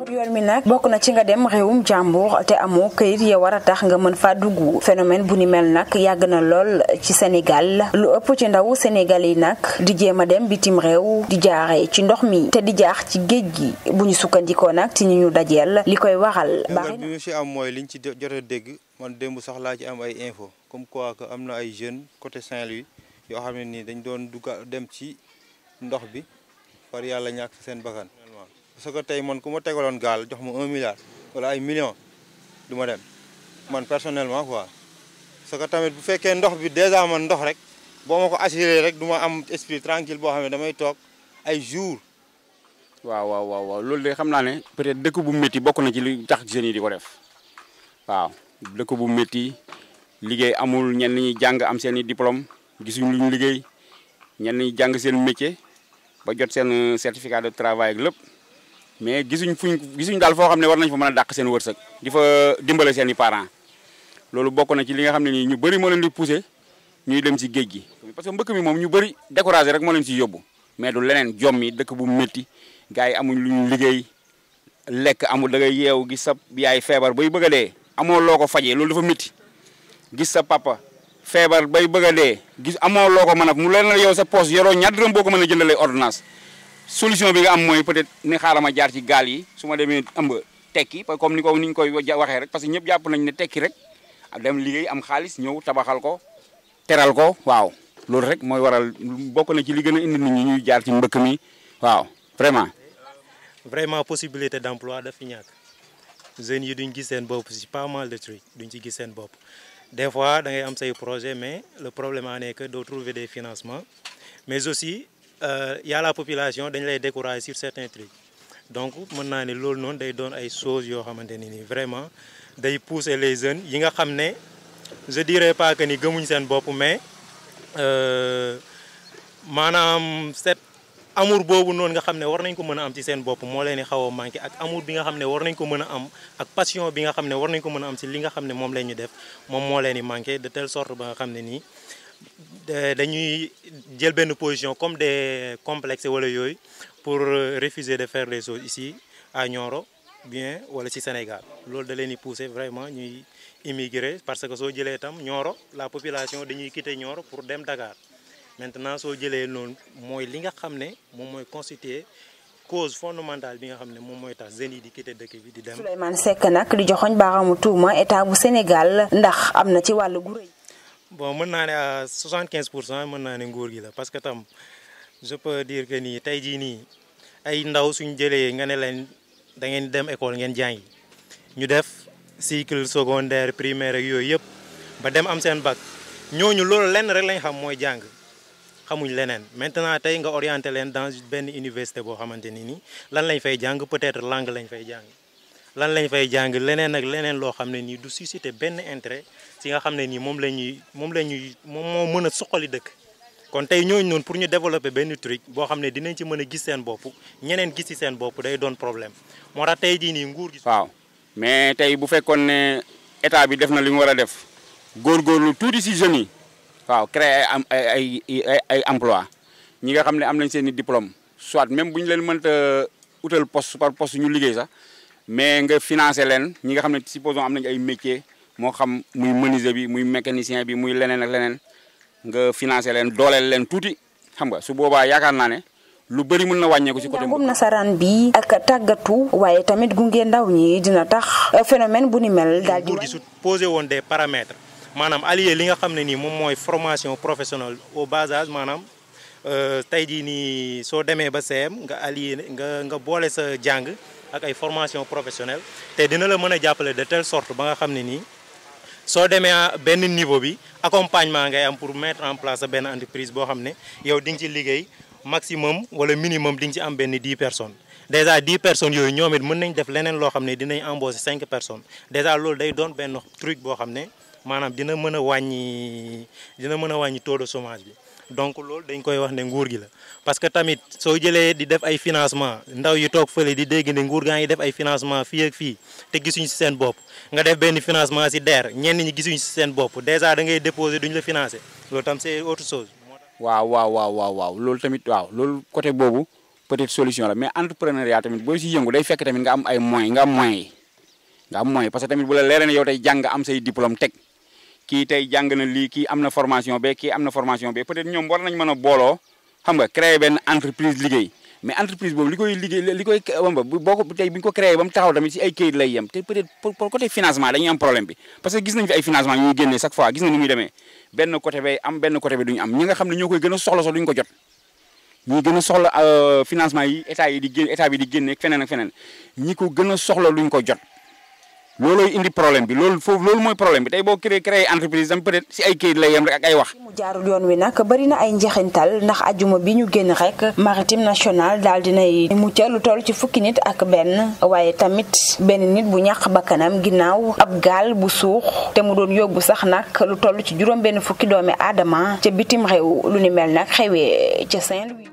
pour yoon mi nag bokk na ci nga dem réewum jàmbur te amoo këyit ya war a tax nga mën faa dugg phénomène bu ni mel nag yàgg na lool ci Sénégal lu ëpp ci ndaw Sénégal yi nag di jéem a dem bitim réew di jaaree ci ndox mi te di jaax ci géej gi bu ñu sukkandikoo nag ci ñi ñu dajeel li koy waral. bari bi mu ci am mooy liñ ci jot a dégg man démb sax laa ci am ay info comme quoi que am na ay jeunes côté Saint-Louis yoo xam ne nii dañ doon dugg dem ci ndox bi par yàlla ñàkk seen bakkan. parce que tey man ku ma tegaloon gaal jox ma 1 milliard wala ay millions du ma dem man personnellement quoi parce que tamit bu fekkee ndox bi déjà man ndox rek boo ma ko assuré rek du ma am esprit tranquille boo xam ne damay toog ay jours. waaw loolu de xam naa ne peut-être dëkk bu métti bokk na ci li tax jeunes yi di ko def waaw dëkk bu métti liggéey amul ñenn ñi jàng am seen i diplôme gisuñ lu ñu liggéey ñenn ñi jàng seen métier ba jot seen certificat de travail ak lépp. mais gisuñ daal foo xam ne war nañ fa mën a dàq seen wërsëg di fa dimbale seen i parents loolu bokk na ci li nga xam ne nii ñu bëri moo leen di poussé ñuy dem ci géej gi. parce que mbëkk mi moom ñu bëri découragé rek moo leen ci yóbbu mais du leneen jom mi dëkk bu métti gars yi amuñ lu ñu liggéey lekk amul da ngay yeewu gis sa yaay feebar bay bëgg a dee amoo loo ko fajee loolu dafa métti gis sa papa feebar bay bëgg a dee gis amoo loo ko mën a mu leen la yow sa poche yoroo ñaar dërëm boo ko mën a jëndalee ordonnance. solution bi nga am mooy peut-être ni xaaral ma jaar ci gaal yi su ma demee ëmb tekki comme ni ñu koy waxee rek parce que ñëpp jàpp nañ ne tekki rek dem liggéey am xaalis ñëw tabaxal ko teral ko waaw loolu rek mooy waral bokk na ci li gën a indi nit ñi ñuy jaar ci mbëkk mi waaw vraiment possibilité d'emploi daf fi ñàkk jeunes yi duñ gis seen bopp ci pas mal de trucs duñ ci gis seen bopp des fois da ngay am say projet mais le problème en est que doo trouver des financements mais aussi y a la population dañ lay décourager sur certains trucs donc mën naa ne loolu noonu day doon ay choses yoo xamante ne ni vraiment day pousser les jeunes yi nga xam ne je dirais pas que ni gëmuñ seen bopp mais maanaam cet amour boobu noonu nga xam ne war nañ ko mën a am ci seen bopp moo leen di xaw a manqué ak amour bi nga xam ne war nañ ko mën a am ak passion bi nga xam ne war nañ ko mën a am ci li nga xam ne moom la ñu def moom moo leen di manqué de telle sorte ba nga xam ne nii dañuy jël benn position comme des complexes wala yooyu pour refuser de faire les choses ici à Nioro bien wala ci Sénégal loolu da leen di pousser vraiment ñuy immigrer parce que soo jëlee tam Nioro la population dañuy quitter Nioro pour dem Dakar maintenant soo jëlee noonu mooy li nga xam ne moom mooy constituer cause fondamentale bi nga xam ne moom mooy tax jeunes yi di quitter dëkk bi di dem. Souleymane Seck nag di joxoñ baaraamu tuuma état bu Sénégal ndax am na ci wàllu gu rëy. bon mën naa ne à 75% mën naa ne nguur gi la parce que tam je peux dire que nii tey jii nii ay ndaw suñ jëlee nga ne leen da ngeen dem école ngeen jàngi ñu def cycle secondaire primaire ak yooyu yëpp ba dem am seen bac ñooñu loolu lenn rek lañ xam mooy jàng xamuñ leneen maintenant tey nga orienté leen dans benn université boo xamante ni nii lan lañ fay jàng peut-être langue lañ fay jàng lan lañ fay jàng leneen ak leneen loo xam ne nii du susciter benn intérêt ci nga xam ne nii moom moo mën a suqali dëkk kon tey ñooñu noonu pour ñu développer benn truc boo xam ne dinañ ci mën a gis seen bopp ñeneen gis ci seen bopp day doon problème moo tax tey jii nii nguur gi. waaw mais tey bu fekkoon ne état bi def na li mu war a def góorgóorlu tuuti ci jeunes yi waaw créer ay emploi ñi nga xam ne am nañ seen i diplôme soit même bu ñu leen mënta utal poste par poste ñu liggéey sax mais nga financer leen ñi nga xam ne supposons am nañ ay métier moo xam muy menuisier bi muy mécanicien bi muy leneen ak leneen nga financer leen dooleel leen tuuti xam nga su boobaa yaakaar naa ne lu bëri mën na wàññeeku ci côté njàngum nasaraan bi ak tàggatu waaye tamit gunge ndaw ñi dina tax phénomène bu ni mel daal di. nguur gi su posé woon des paramètres maanaam allié li nga xam ne nii moom mooy formation professionnelle au bas âge maanaam tey jii nii soo demee ba CM nga allié nga boole sa jàng ak ay formation professionnelle te dina la mën a jàppale de telle sorte ba nga xam ne nii soo demee benn niveau bi accompagnement ngay am pour mettre en place benn entreprise boo xam ne yow di nga ci liggéey maximum wala minimum di nga ci am benn 10 personnes déjà 10 personnes yooyu ñoom it mën nañ def leneen loo xam ne dinañ embaucher 5 personnes déjà loolu day doon benn truc boo xam ne maanaam dina mën a wàññi taux de chômage bi donc loolu dañ koy wax ne nguur gi la parce que tamit soo jëlee di def ay financement ndaw yi toog fële di dégg ne nguur gaa ngi def ay financement fii ak fii te gisuñ si seen bopp nga def benn financement si DER ñenn ñi gisuñ si seen bopp déjà da ngay déposer duñ la financer loolu tam c'est autre chose. waaw loolu tamit waaw loolu côté boobu peut-être solution la mais entrepreneuriat tamit boo si yëngu day fekk tamit nga am ay moyens nga am moyens parce que tamit bu la leeree ne yow tey jàng am say diplôme teg kii tey jàng na lii kii am na formation be kii am na formation be peut-être ñoom war nañ mën a booloo xam nga créer benn entreprise liggéey mais entreprise boobu li koy boo ko tey bi ñu ko créé ba mu taxaw tamit si ay këyit lay yem te peut-être pour côté financement dañuy am problème bi parce que gis nañ fi ay financement ñuy génnee chaque fois gis nga ni muy demee benn côté bay am benn côté bi duñu am ñi nga xam ne ñoo koy gën a soxla sax duñu ko jot ñi gën a soxla financement yi état bi di génne feneen ak feneen ñi ko gën a soxla luñ ko jot loolooy indi problème bi loolu mooy problème bi tey boo créé entreprise tam peut-être si ay kayit lay yem rek ak ay wax. mu jaarul yoon wi nag bari na ay njeexintal ndax ajuma bi ñu génn rek maritime national daal dinay mucca lu toll ci fukki nit ak benn waaye tamit benn nit bu ñàkk bakkanam ginnaaw ab gaal bu suux te mu doon yóbbu sax nag lu toll ci juróom benn fukki doomi aadama ca bitim réew lu ni mel nag xewee ca Saint-Louis.